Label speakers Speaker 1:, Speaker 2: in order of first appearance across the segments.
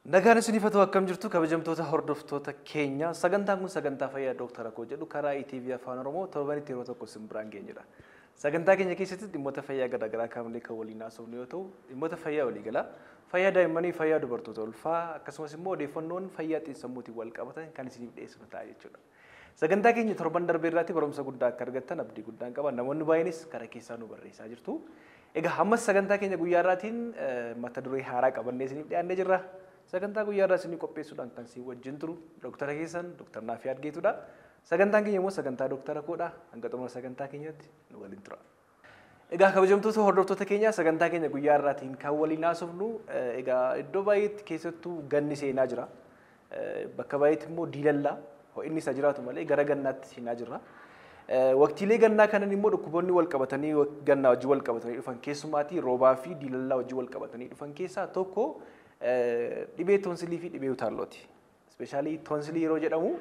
Speaker 1: Nagaan isiniif haa ta'u, akkam jirtu kabajamtoota hordoftoota keenya? Sagantaan kun sagantaa fayyaa Dooktara Koo jedhu karaa ETV Afaan Oromoo torbanitti yeroo tokko isin biraan geenyudha. Sagantaa keenya keessatti dhimmoota fayyaa garaagaraa kaafnee kan waliin haasofnu yoo ta'u, dhimmoota fayyaa waliigalaa, fayyaa daa'immanii, fayyaa dubartoota ulfaa, akkasumas immoo odeeffannoon fayyaa xiinsammuutiin wal qabatan kan isiniif dhiyeessinu ta'a jechuudha. Sagantaa keenya torban darbee irratti barumsa guddaa akka argattan abdii guddaan qaba. Namoonni baay'eenis karaa keessaa nu barreessaa jirtu. Egaa ammas sagantaa keenya guyyaa irraatiin mata duree haaraa qabannee isiniif dhiyaannee jirra. Sagantaa guyyaa irraa isinii qopheessuudhaan kan isin wajjin turu Dooktara keessan Dooktar Naafii Adgeetudha. Sagantaan keenya immoo sagantaa Dooktara Koodha. Hanga xumura sagantaa keenyaatti nu waliin tura. Egaa kabajamtoota hordoftoota keenya, sagantaa keenya guyyaa irraatiin kan waliin haasofnu, egaa iddoo baay'eetti keessattuu ganni seenaa jira. Bakka baay'eetti immoo diilallaa ho'inni isa jiraatu malee gara gannaatti seenaa jirra. Waqtiilee gannaa kanan immoo dhukkuboonni wal qabatanii gannaa wajjin wal qabatanii dhufan, keessumaatii roobaa fi diilallaa wajjin wal qabatanii dhufan keessaa tokko dhibee toonsilii fi dhibee utaallooti. Especially toonsilii yeroo jedhamu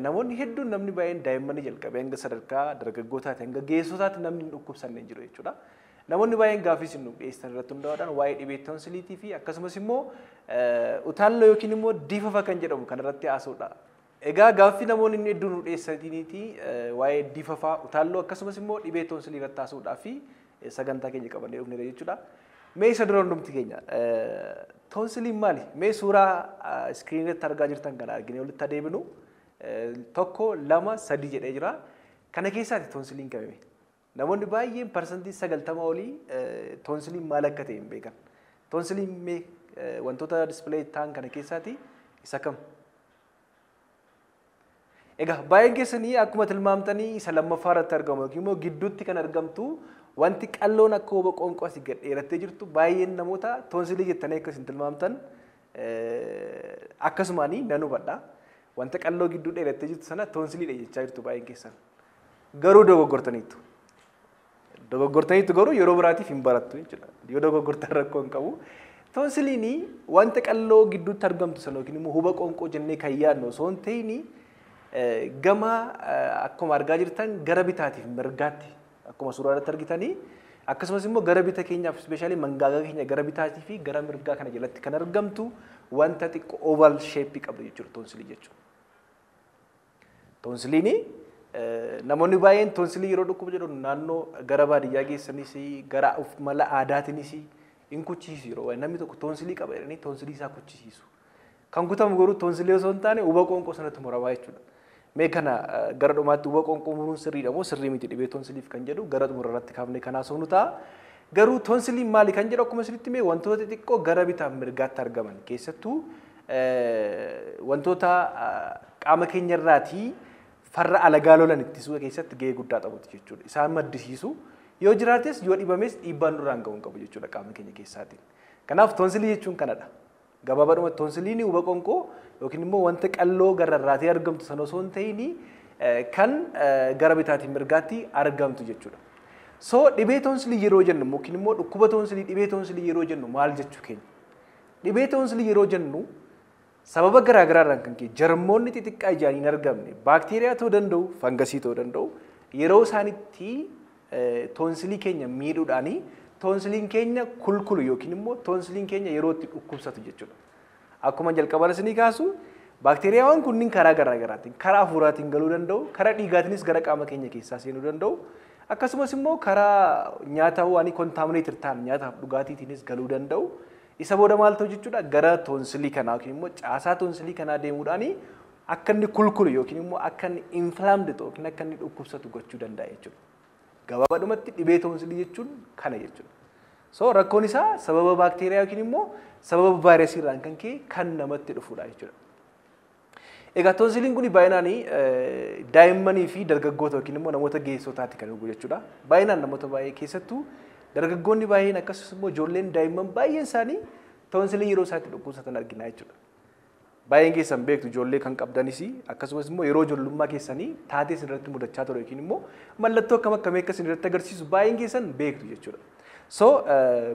Speaker 1: namoonni hedduun, namni baay'een, daa'immanii jalqabee hanga sadarkaa dargaggootaatti, hanga geessotaatti namni hin dhukkubsanne hin jiru jechuudha. Namoonni baay'een gaaffii isin nuuf dhiyeessan irratti hundaa'uudhaan waa'ee dhibee toonsiliitii fi akkasumas immoo utaalloo yookiin immoo diifafa kan jedhamu kanarratti haasa'uudha. Egaa gaaffii namoonni inni hedduun nu dhiyeessaniiti waa'ee diifafaa, utaalloo, akkasumas immoo dhibee toonsilii irratti haasa'uudhaa fi sagantaa keenya qabannee dhufneera jechuudha. Mee isa dura hundumti keenya toonsiliin maali? Mee suuraa iskiriinii irratti argaa jirtan kana arginee walitti adeemnu. Tokko, lama, sadi jedhee jira. Kana keessaati toonsiliin qabame. Namoonni baay'een 90% olii toonsiliin maal akka ta'e hin beekan. Toonsiliin mee wantoota display ta'an kana keessaati isa kam? Egaa baay'een keessanii akkuma tilmaamtanii isa lammaffaa irratti argamu yookiin immoo gidduutti kan argamtu, wanti qalloon akka huba qoonqoo asii gad dheerattee jirtu, baay'een namoota toonsilii jettanii akka isin tilmaamtan akkasumaanii nan hubadha. Wanta qalloo gidduu dheerattee jirtu sana toonsiliidha jechaa jirtu baay'een keessan. Garuu dogoggortaniitu. Dogoggortaniitu, garuu yeroo biraatiif hin barattu jechuudha. Yoo dogoggortan rakkoo hin qabu. Toonsiliin wanta qalloo gidduutti argamtu sana yookiin immoo huba qoonqoo jennee kan yaadnu osoo hin ta'in, gama akkuma argaa jirtan gara bitaatiif mirgaatti akkuma suuraa irratti argitanii, akkasumas immoo gara bita keenyaaf, especially mangaagaa keenya gara bitaatii fi gara mirgaa kana jalatti kan argamtu, wanta xiqqoo oval shape qabdu jechuudha toonsilii jechuudha. Toonsiliin, namoonni baay'een toonsilii yeroo dhukkuba jedhu naannoo gara baadiyyaa geessanis gara mala aadaatiinis hin kuchisiisu. Yeroo namni tokko toonsilii qaba jedhanii toonsilii isaa kuchisiisu. Kan kutamu garuu toonsilii osoo hin taane huba qoonqoo sanatti muramaa jechuudha. Mee kana gara dhumaatti huba qoonqoo muruun sirriidha moo sirrii miti dhibee toonsiliif kan jedhu gara xumura irratti kaafnee kan haasofnu ta'a. Garuu toonsiliin maali kan jedhu akkuma isinitti mee wantoota xixiqqoo gara bitaaf mirgaatti argaman, keessattuu wantoota qaama keenya irraatii farra alagaa lolan ittisuu keessatti gahee guddaa taphatu jechuudha. Isaan maddisiisu yoo jiraates, yoo dhibames dhiibbaan duraan ga'uu hin qabu jechuudha qaama keenya keessaatiin. Kanaaf toonsilii jechuun kanadha. Gabaabaadhumatti toonsiliin huba qoonqoo yookiin immoo wanta qalloo gararraatee argamtu sana osoo hin ta'in kan gara bitaatiin mirgaatti argamtu jechuudha. So dhibee toonsilii yeroo jennu yookiin immoo dhukkuba toonsilii, dhibee toonsilii yeroo jennu maal jechuu keenya? Dhibee toonsilii yeroo jennu sababa garaa garaarraan kan ka'e jarmoonni xixiqqaa ijaan hin argamne, baakteeriyaa ta'uu danda'u, fangasii ta'uu danda'u, yeroo isaanitti toonsilii keenya miidhuudhaanii toonsiliin keenya kulkulu yookiin immoo toonsiliin keenya yeroo itti dhukkubsatu jechuudha. Akkuma jalqaba isinii kaasu, baakteeriyaawwan kunniin karaa garaa garaatiin, karaa hafuuraatiin galuu danda'u, karaa dhiigaatiinis gara qaama keenya keessaa seenuu danda'u, akkasumas immoo karaa nyaata waan contaminated ta'an, nyaataaf dhugaatiitiinis galuu danda'u. Isa booda maal ta'u jechuudha? Gara toonsilii kanaa yookiin immoo caasaa toonsilii kanaa deemuudhaani akka inni kulkulu yookiin immoo akka inni inflamed ta'u yookiin akka inni dhukkubsatu gochuu danda'a jechuudha. Gabaabaadhumatti dhibee toonsilii jechuun kana jechuudha. So rakkoon isaa sababa baakteeriyaa yookiin immoo sababa vaayirasii irraan kan ka'e kan namatti dhufudha jechuudha. Egaa toonsiliin kun baay'inaan daa'immanii fi dargaggoota yookiin immoo namoota geessotaatti kan dhugu jechuudha. Baay'inaan namoota baay'ee, keessattuu dargaggoonni baay'een, akkasumas immoo ijoolleen daa'imman baay'een isaanii toonsilii yeroo isaatti dhukkubsatan argina jechuudha. Baay'een keessan beektu, ijoollee kan qabdanis, akkasumas immoo yeroo ijoollummaa keessanii taatee isin irratti mudachaa ture yookiin immoo mallattoo akkam akkamii akka isin irratti agarsiisu baay'een keessan beektu jechuudha. So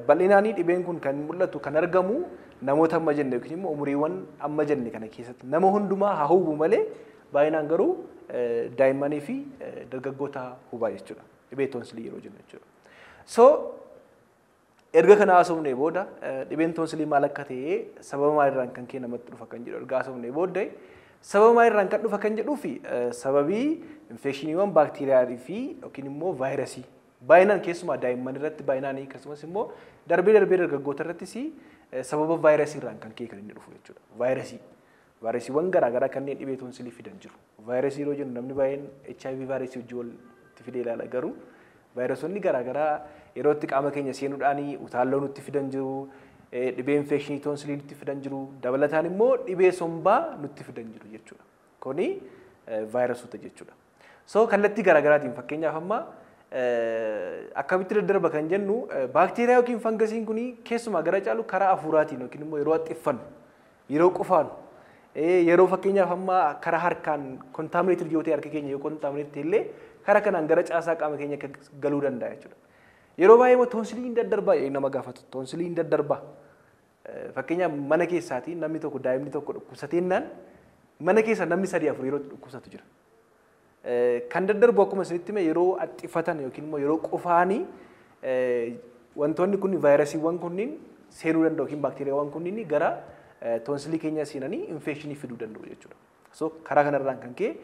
Speaker 1: bal'inaanii dhibeen kun kan mul'atu, kan argamu namoota amma jenne yookiin immoo umuriiwwan amma jenne kana keessatti nama hundumaa haa hubu malee, baay'inaan garuu daa'immanii fi dargaggoota hubaa jechuudha. Dhibee toonsilii yeroo jennu jechuudha. So Erga kana haasofnee booda dhibeen toonsilii maal akka ta'e, sababa maalirraan kan ka'e namatti dhufa kan jedhu erga haasofnee booda, sababa maalirraan kan dhufa kan jedhuu fi sababii infeekshiniiwwan baakteeriyaa fi yookiin immoo vaayirasii baay'inaan keessumaa daa'imman irratti baay'inaan, akkasumas immoo darbee darbee dargaggoota irrattis sababa vaayirasii irraan kan ka'e kan inni dhufu jechuudha. Vaayirasiiwwan garaagaraa kanneen dhibee toonsilii fidan jiru. Vaayirasii yeroo jennu namni baay'een HIV vaayirasii wajjin walitti fidee ilaala, garuu vaayirasoonni garaagaraa yeroo itti qaama keenya seenuudhaan utaalloo nutti fidan jiru, dhibee infekshinii toonsilii nutti fidan jiru, dabalataan immoo dhibee sombaa nutti fidan jiru jechuudha. Kuni vaayirasoota jechuudha. So kallattii garaagaraatiin, fakkeenyaaf amma akkamitti daddarba kan jennu, baakteeriyaa yookiin fangasiin kun keessumaa gara caalu karaa hafuuraatiin yookiin immoo yeroo haxxiffannu, yeroo qufaanu, yeroo fakkeenyaaf amma karaa harkaan contaminated yoo ta'e, harka keenya yoo contaminated illee, karaa kanaan gara caasaa qaama keenya galuu danda'a jechuudha. Yeroo baay'ee immoo toonsilii hin daddarbaa nama gaafatu, toonsilii hin daddarbaa. Fakkeenyaaf mana keessaatii namni tokko, daa'imni tokko dhukkubsateennaan, mana keessa namni sadii afur yeroo dhukkubsatu jira. Kan daddarbu akkuma isinitti hime yeroo haxxifatan yookiin immoo yeroo qufaanii wantoonni kun, vaayirasiiwwan kunniin seenuu danda'u yookiin baakteeriyaawwan kunniin gara toonsilii keenya seenanii infekshinii fiduu danda'u jechuudha. So karaa kanarraan kan ka'e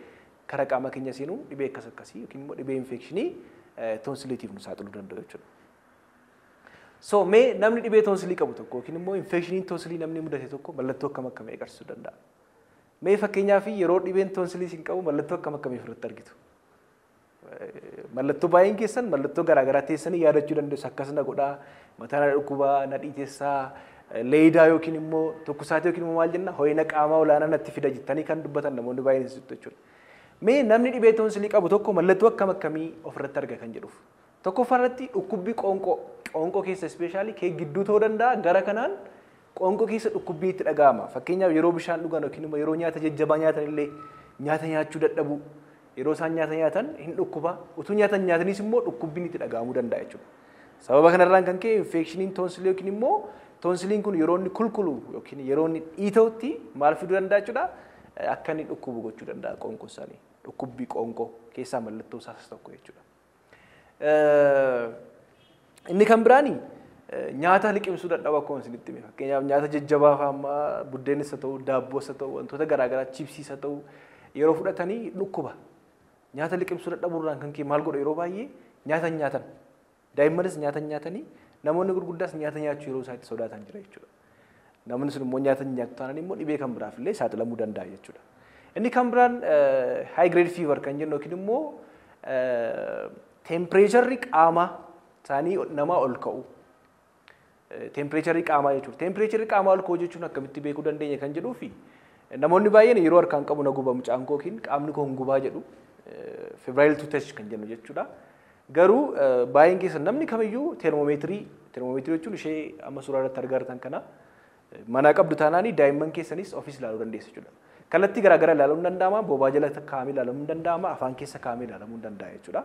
Speaker 1: karaa qaama keenya seenuu dhibee akkas akkasii yookiin immoo dhibee infekshinii toonsiliitiif nu saaxiluu danda'u jechuudha. So mee namni dhibee toonsilii qabu tokko yookiin immoo infekshiniin toonsilii namni mudate tokko mallattoo akkam akkamii agarsiisuu danda'a? Mee fakkeenyaaf yeroo dhibeen toonsilii isin qabu mallattoo akkam akkamii ofirratti argitu? Mallattoo baay'een keessan mallattoo garaagaraa teessanii yaadachuu dandeessu. Akkas na godhaa, mataa na dhukkubaa, na dhiitessaa, leeyidaa yookiin immoo tokkosaatii yookiin immoo maal jenna, ho'ina qaamaa olaanaa natti fida jettanii kan dubbatan namoonni baay'een isitti jechuudha. Mee namni dhibee toonsilii qabu tokko mallattoo akkam akkamii ofirratti arga kan jedhuuf. Tokkoffaa irratti dhukkubbii qoonqoo, qoonqoo keessa, especially kee gidduu ta'uu danda'a, gara kanaan qoonqoo keessa dhukkubbii itti dhaga'ama. Fakkeenyaaf yeroo bishaan dhugan yookiin immoo yeroo nyaata jajjabaa nyaatan illee nyaata nyaachuu dadhabu. Yeroo isaan nyaata nyaatan hin dhukkuba. Utuu nyaata nyaatanis immoo dhukkubbiin itti dhaga'amuu danda'a jechuudha. Sababa kanarraan kan ka'e infeekshiniin toonsilii yookiin immoo toonsiliin kun yeroo inni kulkulu yookiin yeroo inni dhiita'utti maal fiduu danda'a jechuudha? Akka inni dhukkubu gochuu danda'a qoonqoo isaanii. Dhukkubbii qoonqoo keessaa mallattoo isaas tokko jechuudha. Inni kan biraani nyaata liqimsuu dadhabuu akkuma isinitti hime. Fakkeenyaaf nyaata jajjabaa fa'aa, amma buddeenis haa ta'u, daabboos haa ta'u, wantoota garaagaraa, chiipsiis haa ta'u, yeroo fudhatanii dhukkuba. Nyaata liqimsuu dadhabuurraan kan ka'e maal godhu? Yeroo baay'ee nyaata hin nyaatan. Daa'immanis nyaata hin nyaatanii, namoonni gurguddaas nyaata nyaachuu yeroo isaatti sodaatan jira jechuudha. Namni sun immoo nyaata hin nyaatu taanaan immoo dhibee kan biraaf illee saaxilamuu danda'a jechuudha. Inni kan biraan high grade fever kan jennu yookiin immoo tempireecharri qaamaa isaanii namaa ol ka'u. Tempireecharri qaamaa jechuudha. Tempireecharri qaamaa ol ka'u jechuun akkamitti beekuu dandeenya kan jedhuu fi namoonni baay'een yeroo harkaan qabu na guba mucaan koo yookiin qaamni koo hin gubaa jedhu, febrile to touch kan jennu jechuudha. Garuu baay'een keessan namni kamiyyuu teermoomeetirii, teermoomeetirii jechuun ishee amma suuraa irratti argaa jirtan kana, mana qabdu taanaanii daa'imman keessanis ofiis ilaaluu dandeessu jechuudha. Kallattii garaagaraa ilaaluun danda'ama, bobaa jala kaa'amee ilaalamuu danda'ama, afaan keessa kaa'amee ilaalamuu danda'a jechuudha.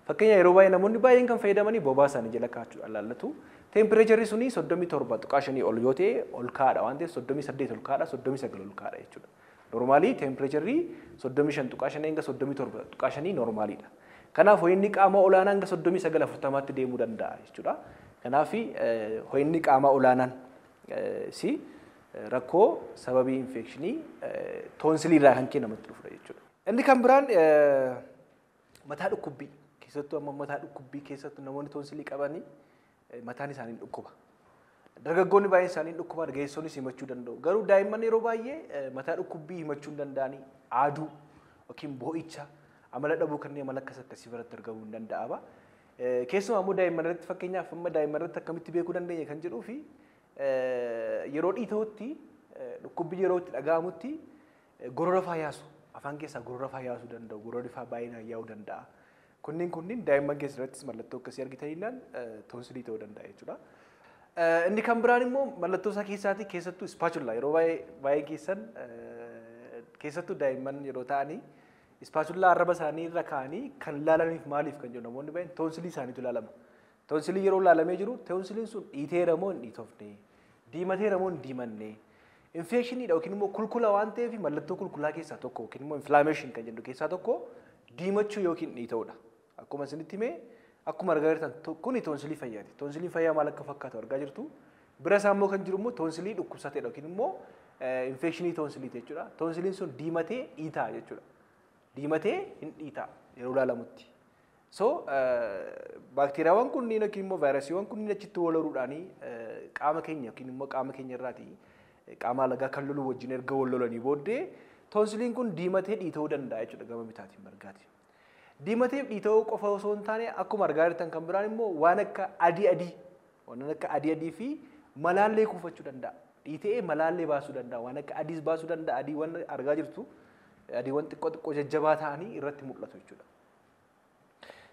Speaker 1: Fakkeenya yeroo baay'ee namoonni baay'een kan fayyadamanii bobaa isaanii jala kaa'achuudhaan ilaallatu. Teempireecharri suni 37.5 ol yoo ta'e ol kaa'adha waan ta'eef, 38 ol kaa'adha, 39 ol kaa'adha jechuudha. Normaalii teempireecharri 35.5 hanga 37.5 normaaliidha. Kanaaf ho'inni qaamaa olaanaa hanga 39 40tti deemuu danda'a jechuudha. Kanaaf ho'inni qaamaa olaanaan si rakkoo sababii infekshinii toonsilii irraa kan ka'e namatti dhufudha jechuudha. Inni kan biraan mataa dhukkubbii, keessattuu amma mataa dhukkubbii, keessattuu namoonni toonsilii qabanii mataan isaanii dhukkuba. Dargaggoonni baay'een isaanii dhukkuba, ga'eessonis himachuu danda'u. Garuu daa'imman yeroo baay'ee mataa dhukkubbii himachuu hin danda'anii, aaduu yookiin boo'icha, amala dhabuu kanneen amala akkas akkasii biratti argamuu hin danda'ama. Keessumaa immoo daa'imman irratti, fakkeenyaaf amma daa'imman irratti akkamitti beekuu dandeenya kan jedhuu fi yeroo dhiita'utti, dhukkubbii yeroo itti dhaga'amutti gorora faa yaasu, afaan keessaa gorora faa yaasuu danda'u, gororri faa baay'inaan yaa'uu danda'a. Kunniin daa'imman keessattis mallattoo akkasii argitaniinaan toonsilii ta'uu danda'a jechuudha. Inni kan biraan immoo mallattoo isaa keessaati keessattuu spatula, yeroo baay'ee baay'ee keessan, keessattuu daa'imman yeroo ta'anii spatula arraba isaanii irra kaa'anii kan ilaalaniif maaliif kan jedhu, namoonni baay'een toonsilii isaaniitu ilaalama. Toonsilii yeroo ilaalamee jiru toonsiliin sun dhiiteera moo hin dhiitofne, diimateera moo hin diimanne, infeekshiniidha yookiin immoo kulkula waan ta'eef, mallattoo kulkulaa keessaa tokko yookiin immoo inflammation kan jedhu keessaa tokko diimachuu yookiin dhiita'uudha. Akkuma isinitti himee Akkuma argaa jirtan kuni toonsilii fayyaati. Toonsiliin fayyaa maal akka fakkaatu argaa jirtu. Bira isaa immoo kan jiru immoo toonsilii dhukkubsateedha yookiin immoo infekshinii toonsiliiti jechuudha. Toonsiliin sun diimatee dhiitaa jechuudha. Diimatee hin dhiitaa yeroo ilaalamutti. So baakteeriyaawwan kunniin yookiin immoo vaayirasiiwwan kunniin achitti wal horuudhaanii qaama keenya yookiin immoo qaama keenya irraatii qaama alagaa kan lolu wajjin erga wal lolanii booddee toonsiliin kun diimatee dhiita'uu danda'a jechuudha gama bitaatiin mirgaatiin. Diimatee dhiita'uu qofa osoo hin taane akkuma argaa jirtan kan biraan immoo waan akka adii adii waan akka adii adii fi malaallee kuufachuu danda'a. Dhiita'ee malaallee baasuu danda'a. Waan akka adiis baasuu danda'a. Adiiwwan argaa jirtu adiiwwan xiqqoo xiqqoo jajjabaa ta'anii irratti mul'atu jechuudha.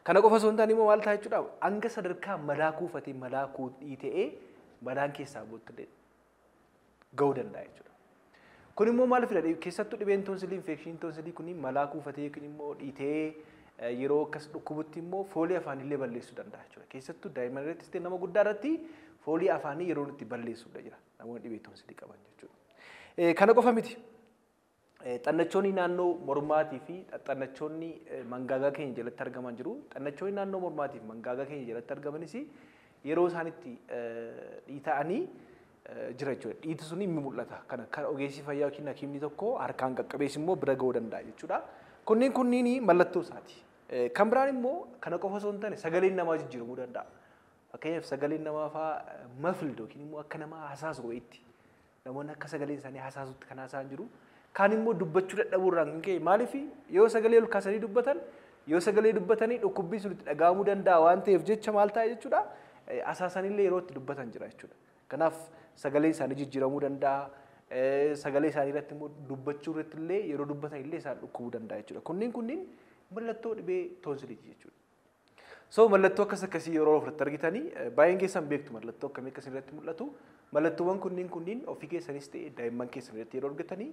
Speaker 1: Kana qofa osoo hin taane immoo maal ta'a jechuudha hanga sadarkaa malaa kuufatee malaa dhiita'ee malaan keessaa booddee ga'uu danda'a jechuudha. Kun immoo maal fida? Keessattuu dhibeen toonsilii infekshinii toonsilii kun malaa kuufatee yookiin immoo dhiitee yeroo akkas dhukkubutti immoo foolii afaanillee balleessuu danda'a jechuudha. Keessattuu daa'imman irrattis ta'e nama guddaa irratti foolii afaanii yeroo itti balleessuudha jira namoonni dhibee toonsilii qaban jechuudha. Kana qofa miti. Xannachoonni naannoo mormaatii fi xannachoonni mangaagaa keenya jalatti argaman jiru. Xannachoonni naannoo mormaatii fi mangaagaa keenya jalatti argamanis yeroo isaan itti dhiita'anii jira jechuudha. Dhiiti sun ni mul'ata. Kana kan ogeessi fayyaa yookiin hakiimni tokko harkaan qaqqabees immoo bira ga'uu danda'a jechuudha. Kunniin kunniin mallattoo isaati. Kan biraan immoo kana qofa osoo hin taane sagaleen namaa jijjiiramuu danda'a. Fakkeenyaaf sagaleen namaa fa'aa mafildu yookiin immoo akka namaa hasaasu wayiitti. Namoonni akka sagaleen isaanii hasaasutti kan haasa'an jiru. Kaan immoo dubbachuu dadhabuu irraan kan ka'e maaliif yoo sagalee ol kaasanii dubbatan yoo sagalee dubbatanii dhukkubbiin sun itti dhaga'amuu danda'a waan ta'eef jecha maal ta'a jechuudha. Hasaasanillee yeroo itti dubbatan jira jechuudha. Kanaaf sagaleen isaanii jijjiiramuu danda'a. Sagalee isaanii irratti immoo dubbachuu irratti illee yeroo dubbatan illee isaan dhukkubuu danda'a jechuudha. Kunniin kunniin mallattoo dhibee toonsiliiti jechuudha. So mallattoo akkas akkasii yeroo ofirratti argitanii baay'een keessan beektu mallattoo akkamii akkasii irratti mul'atu. Mallattoowwan kunniin kunniin ofii keessanis ta'e daa'imman keessan irratti yeroo argatanii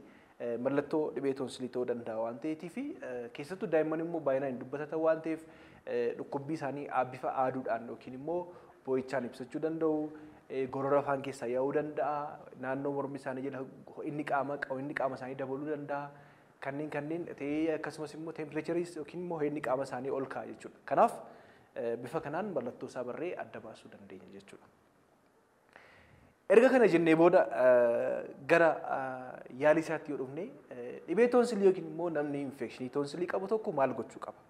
Speaker 1: mallattoo dhibee toonsilii ta'uu danda'a waan ta'eetiif keessattuu daa'imman immoo baay'inaan hin dubbatatan waan ta'eef dhukkubbii isaanii bifa aaduudhaan yookiin immoo boo'ichaan ibsachuu danda'u. Gorora afaan keessaa yaa'uu danda'a. Naannoo mormi isaanii jala inni qaama inni qaama isaanii dabaluu danda'a. Kanneen kanneen ta'ee akkasumas immoo teempireechariis yookiin immoo inni qaama isaanii ol ka'a jechuudha. Kanaaf bifa kanaan mallattoo isaa barree adda baasuu dandeenya jechuudha. Erga kana jennee booda gara yaalii isaatti yoo dhufne dhibee toonsilii yookiin immoo namni infekshinii toonsilii qabu tokko maal gochuu qaba?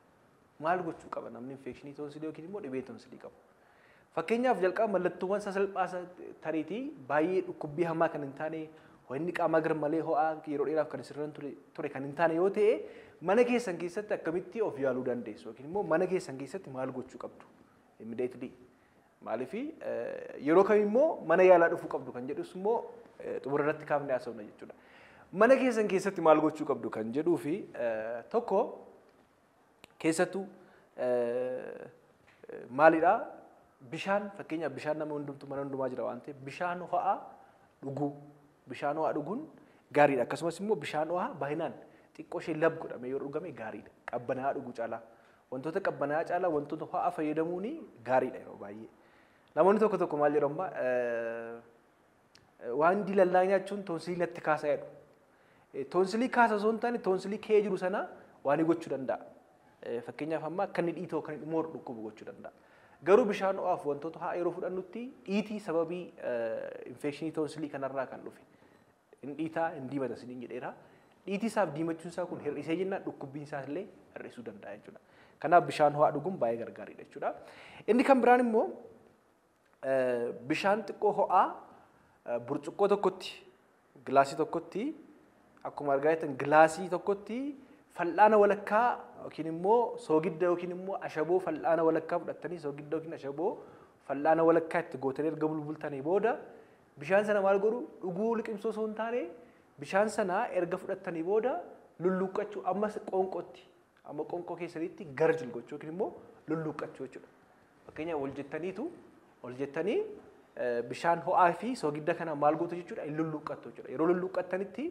Speaker 1: Maal gochuu qaba namni infekshinii toonsilii yookiin immoo dhibee toonsilii qabu? Fakkeenyaaf jalqaba mallattoowwan sasalphaa tariitii baay'ee dhukkubbii hamaa kan hin taane ho'inni qaamaa garmalee ho'aa yeroo dheeraaf kan sirran ture kan hin taane yoo ta'e mana keessan keessatti akkamitti of yaaluu dandeessu yookiin immoo mana keessan keessatti maal gochuu qabdu immediately. Maaliif yeroo kam immoo mana yaalaa dhufuu qabdu kan jedhus immoo xumura irratti kaafnee haasofna jechuudha. Mana keessan keessatti maal gochuu qabdu kan jedhuu fi tokko keessattuu maalidhaa bishaan fakkeenyaaf bishaan nama hundumtuu mana hundumaa jira waan ta'eef bishaan ho'aa dhuguu bishaan ho'aa dhuguun gaariidha. Akkasumas immoo bishaan ho'aa baay'inaan xiqqoo ishee lab godhamee yoo dhugame gaariidha. Qabbanaa'aa dhuguu caalaa. Wantoota qabbanaa'aa caalaa wantoota ho'aa fayyadamuun gaariidha yeroo baay'ee. Namoonni tokko tokko maal jedhu amma waan dilallaa nyaachuun toonsilii natti kaasa jedhu. Toonsilii kaasa osoo hin taane toonsilii kee jiru sana waan gochuu danda'a. Fakkeenyaaf amma akka inni dhiitoo akka inni moor dhukkubu gochuu danda'a. Garuu bishaan ho'aaf wantoota ho'aa yeroo fudhannutti dhiitii sababii infekshinii toonsilii kanarraa kan dhufe. Hin dhiitaa hin diimata isiniin jedheera. Dhiitii isaaf diimachuun isaa kun hir'isee jennaan dhukkubbiin isaas illee hir'isuu danda'a jechuudha. Kanaaf bishaan ho'aa dhuguun baay'ee gargaariidha jechuudha. Inni kan biraan immoo bishaan xiqqoo ho'aa burcuqqoo tokkotti gilaasii tokkotti akkuma argaa jirtan gilaasii tokkotti fal'aana walakkaa yookiin immoo soogidda yookiin immoo ashaboo fal'aana walakkaa fudhattanii soogidda yookiin ashaboo fal'aana walakkaa itti gootanii erga bulbultanii booda bishaan sana maal godhu dhuguu liqimsoo osoo hin taane bishaan sana erga fudhattanii booda lulluuqqachuu ammas qoonqootti amma qoonqoo keessanitti garjil gochuu yookiin immoo lulluuqqachuu jechuudha. Fakkeenyaaf ol jettaniitu ol jettanii bishaan ho'aa fi soogidda kana maal gootu jechuudha hin lulluuqqattu jechuudha. Yeroo lulluuqqattanitti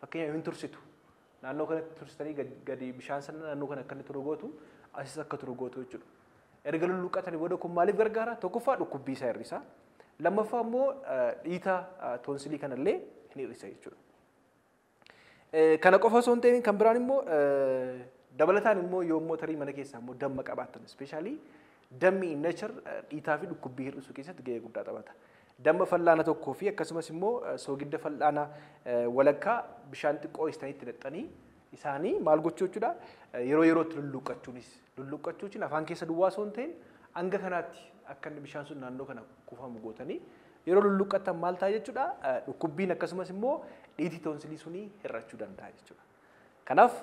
Speaker 1: fakkeenyaaf hin tursitu. Naannoo kanatti tursitanii gadi bishaan sana naannoo kana akka inni turu gootu asis akka turu gootu jechuudha. Erga lulluuqqatanii booda kun maaliif gargaara? Tokkoffaa dhukkubbii isaa hir'isa. Lammaffaa immoo dhiita toonsilii kanallee ni hir'isa jechuudha. Kana qofa osoo hin ta'in kan biraan immoo dabalataan immoo yommuu tarii mana keessaa immoo damma qabaattan ispeeshaalii Dammi in nature dhiitaa fi dhukkubbii hir'isuu keessatti gahee guddaa taphata. Damma fal'aana tokkoo fi akkasumas immoo soogidda fal'aana walakkaa bishaan xiqqoo istanii itti naqxanii isaanii maal gochuu jechuudha, yeroo yerootti lulluqqachuunis, lulluqqachuutiin afaan keessa duwwaa osoo hin ta'in hanga kanaatti akka inni bishaan sun naannoo kana kuufamu gootanii yeroo lulluqqatan maal ta'a jechuudha, dhukkubbiin akkasumas immoo dhiitii toonsilii sunii hir'achuu danda'a jechuudha. Kanaaf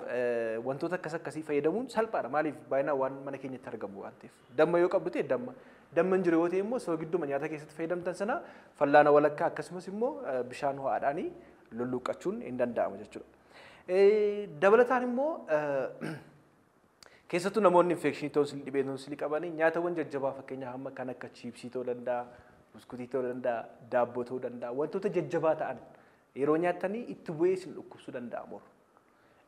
Speaker 1: wantoota akkas akkasii fayyadamuun salphaadha. Maaliif, baay'inaan waan mana keenyatti argamu waan ta'eef. Damma yoo qabdu ta'e damma. Damma hin jiru yoo ta'e immoo soogidduma nyaata keessatti fayyadamtan sana fal'aana walakkaa akkasumas immoo bishaan ho'aadhaanii lulluqqachuun hin danda'ama jechuudha. Dabalataan immoo keessattuu namoonni infekshinii toonsilii, dhibee toonsilii qabanii nyaatawwan jajjabaa, fakkeenyaaf hamma kan akka chiipsii ta'uu danda'a, buskutii ta'uu danda'a, daabboo ta'uu danda'a, wantoota jajjabaa ta'an yeroo nyaattanii itti bu'ee isin dhukkubsuu danda'a moru.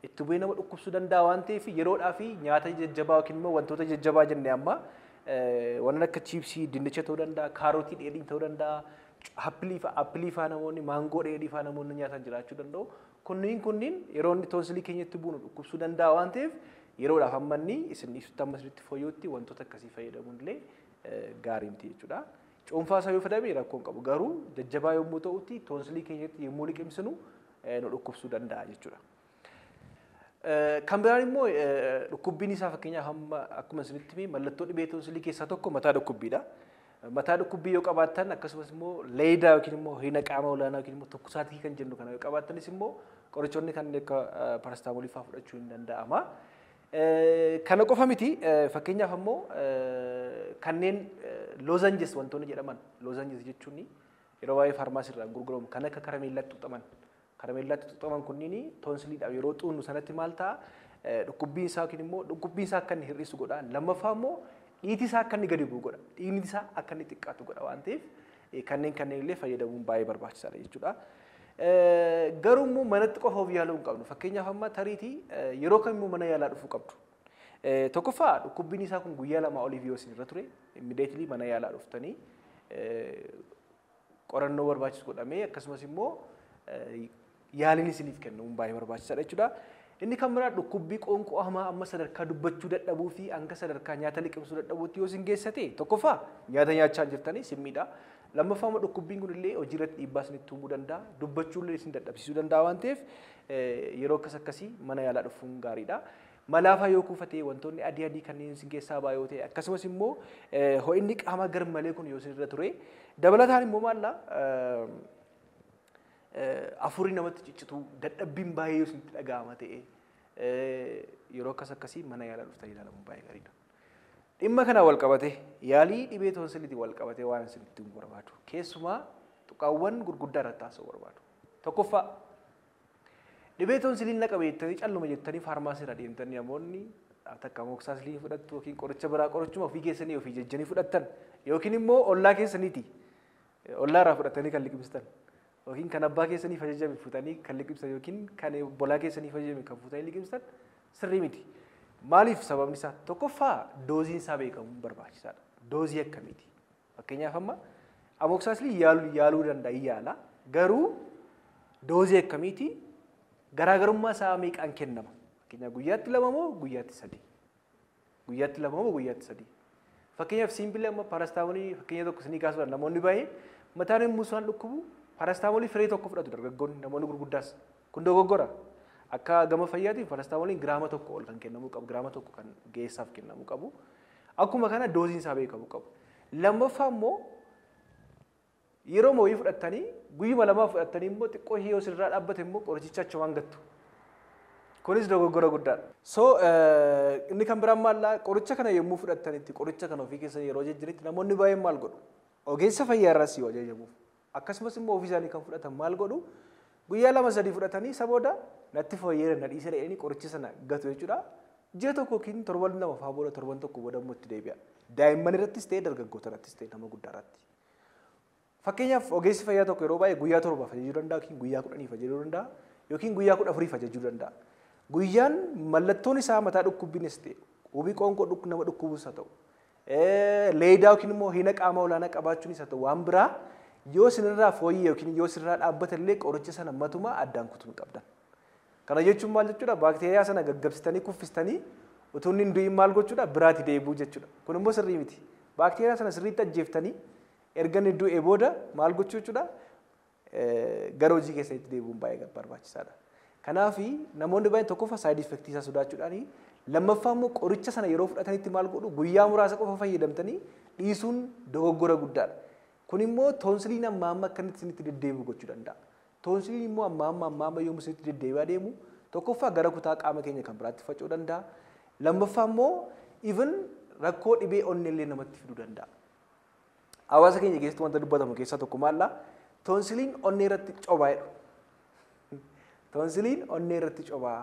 Speaker 1: Itti bu'ee nama dhukkubsuu danda'a waan ta'eef yeroodhaa fi nyaata jajjabaa yookiin immoo wantoota jajjabaa jennee amma waan akka chiipsii, dinnicha ta'uu danda'a, kaarotii dheedhii ta'uu danda'a, appilii fa'aa namoonni, maangoo dheedhii fa'aa namoonni nyaatan jiraachuu danda'u. Kunniin yeroo inni toonsilii keenyatti bu'u dhukkubsuu danda'a waan ta'eef yeroodhaaf amma inni isin dhiisutti, amma isinitti fooyya'utti wantoota akkasii fayyadamuun illee gaarii miti jechuudha. Cuunfaa isaa yoo fayyadame rakkoo hin qabu, garuu jajjabaa yommuu ta'utti toonsilii keenyatti yommuu liqimsinu nu dhukkubsuu danda'a jechuudha. Kan biraan immoo dhukkubbiin isaa, fakkeenyaaf hamma akkuma isinitti hime, mallattoo dhibee toonsilii keessaa tokko mataa dhukkubbiidha. Mataa dhukkubbii yoo qabaattan akkasumas immoo leedaa yookiin immoo ho'ina qaama olaanaa yookiin immoo tokkosaatii kan jennu kana yoo qabaattanis immoo qorichoonni kanneen akka parastaamoolii fa'aa fudhachuu hin danda'ama. Kana qofa miti, fakkeenyaaf ammoo kanneen lozenges wantoonni jedhaman, lozenges jechuun yeroo baay'ee faarmaasii irraa gurguramu, kan akka karameellaatti xuuxaman. Karameellaatti xuuxaman kunniin toonsiliidhaaf yeroo xuunnu sanatti maal ta'a, dhukkubbiin isaa yookiin immoo dhukkubbiin isaa akka inni hir'isu godha. Lammaffaa immoo dhiiti isaa akka inni gadi bu'u godha. Dhiigni isaa akka inni xiqqaatu godha waan ta'eef kanneen illee fayyadamuun baay'ee barbaachisaadha jechuudha. Garuu immoo manatti qofa of yaaluu hin qabnu. Fakkeenyaaf amma tariitii yeroo kamimmoo mana yaalaa dhufuu qabdu. Tokkoffaa, dhukkubbiin isaa kun guyyaa 2 oliif yoo isin irra ture immediately mana yaalaa dhuftanii qorannoo barbaachisu godhamee akkasumas immoo yaaliin isiniif kennamuun baay'ee barbaachisaadha jechuudha. Inni kan biraa dhukkubbii qoonqoo hamaa amma sadarkaa dubbachuu dadhabuu fi hanga sadarkaa nyaata liqimsuu dadhabuutti yoo isin geessate, tokkoffaa nyaata nyaachaa jirtanii isin miidha. Lammaffaa immoo dhukkubbiin kun illee hojii irratti dhiibbaa isinitti uumuu danda'a. Dubbachuu illee isin dadhabsiisuu danda'a waan ta'eef yeroo akkas akkasii mana yaalaa dhufuun gaariidha. Malaafaa yoo kuufatee, wantoonni adii adii kanneen isin keessaa ba'aa yoo ta'e, akkasumas immoo ho'inni qaamaa garmalee kun yoo isin irra ture, dabalataan immoo maallaa afurii namatti ciccitu, dadhabbiin baay'ee yoo isinitti dhaga'ama ta'e, yeroo akkas akkasii mana yaalaa dhuftanii ilaalamuun baay'ee gaariidha. Dhimma kana wal qabate, yaalii dhibee toonsiliitiin wal qabate waan isinitti himuu barbaadu, keessumaa tuqaawwan gurguddaa irratti haasa'uu barbaadu. Tokkoffaa, dhibee toonsiliin na qabe jettanii calluma jettanii faarmaasii irra deemtanii namoonni takka amoxicillin fudhattu yookiin qoricha biraa, qorichuma ofii keessanii ofii jejjanii fudhattan yookiin immoo ollaa keessaniiti ollaa irraa fudhatanii kan liqimsitan yookiin kan abbaa keessaniif ajajame fuutanii kan liqimsan yookiin kan obbolaa keessaniif ajajame kan fuutanii liqimsan sirrii miti. Maaliif? Sababni isaa tokkoffaa dooziin isaa beekamuun barbaachisaadha. Doozii akkamiiti? Fakkeenyaaf amma amoxicillin yaaluu danda'a, yaala, garuu doozii akkamiiti? Garaagarummaa isaa meeqaan kennama? Fakkeenyaaf guyyaatti lama moo guyyaatti sadi? Guyyaatti lama moo guyyaatti sadi? Fakkeenyaaf simple amma paarastaamoolii fakkeenya tokko isinii kaasuudhaan, namoonni baay'een mataan yommuu isaan dhukkubu paarastaamoolii firee tokko fudhatu, dargaggoonni, namoonni gurguddaas. Kun dogoggora. Akka gama fayyaatiin paarastaamooliin giraama 1 ol kan kennamuu qabu, giraama 1 kan geessaaf kennamuu qabu. Akkuma kana dooziin isaa beekamuu qabu. Lammaffaa immoo yeroo wayii fudhattanii, guyyuma lamaa fudhattanii immoo xiqqoo yoo sirraa dhaabbate immoo qorichicha achumaan gattu. Kunis dogoggora guddaadha. So inni kan biraan maallaa, qoricha kana yommuu fudhattanitti, qoricha kana ofii keessan yeroo jejjiritti namoonni baay'een maal godhu? Ogeessa fayyaa irraas yoo ajajamuuf akkasumas immoo ofii isaanii kan fudhatan maal godhu? Guyyaa lama sadii fudhatanii isa booda natti fooyyeera, na dhiisee jedhanii qoricha sana gatu jechuudha. Ji'a tokko yookiin torban 2 fa'aa booda, torban tokko booda immoo itti deebi'a. Daa'imman irrattis ta'e, dargaggoota irrattis ta'e, nama guddaa irratti. Fakkeenyaaf ogeessi fayyaa tokko yeroo baay'ee guyyaa 7f ajajuu danda'a yookiin guyyaa 10f ajajuu danda'a yookiin guyyaa 14f ajajuu danda'a. Guyyaan mallattoon isaa mataa dhukkubbiinis ta'e, hubii qoonqoo nama dhukkubus haa ta'u, leedaa yookiin immoo hina qaama olaanaa qabaachuunis haa ta'u, waan biraa yoo isinirraa fooyyee yookiin yoo isinirraa dhaabbate illee qoricha sana matuma addaan kutuu hin qabdan. Kana jechuun maal jechuudha? Baakteeriyaa sana gaggabsitanii kuffistanii Utuu inni hin du'in maal gochuudha? Biraatti deebi'uu jechuudha. Kun immoo sirrii miti. Baakteeriyaa sana sirriitti ajjeeftanii erga inni du'e booda maal gochuu jechuudha? Gara hojii keessanitti deebi'uun baay'ee barbaachisaadha. Kanaaf namoonni baay'een tokkoffaa side effect isaa sodaachuudhaani, lammaffaa immoo qoricha sana yeroo fudhatanitti maal godhu, guyyaa muraasa qofa fayyadamtanii dhiisuun dogoggora guddaadha. Kun immoo toonsiliin amma amma akka inni isinitti deddeebi'u gochuu danda'a. Toonsiliin immoo amma amma amma amma yommuu isinitti deddeebi'aa deemu tokkoffaa gara kutaa qaama keenya kan biraatti faca'uu danda'a. Lammaffaa immoo even rakkoo dhibee onnee illee namatti fiduu danda'a. Hawaasa keenya keessatti wanta dubbatamu keessaa tokko maalla? Toonsiliin onnee irratti cobaa jedhu. Toonsiliin onnee irratti cobaa.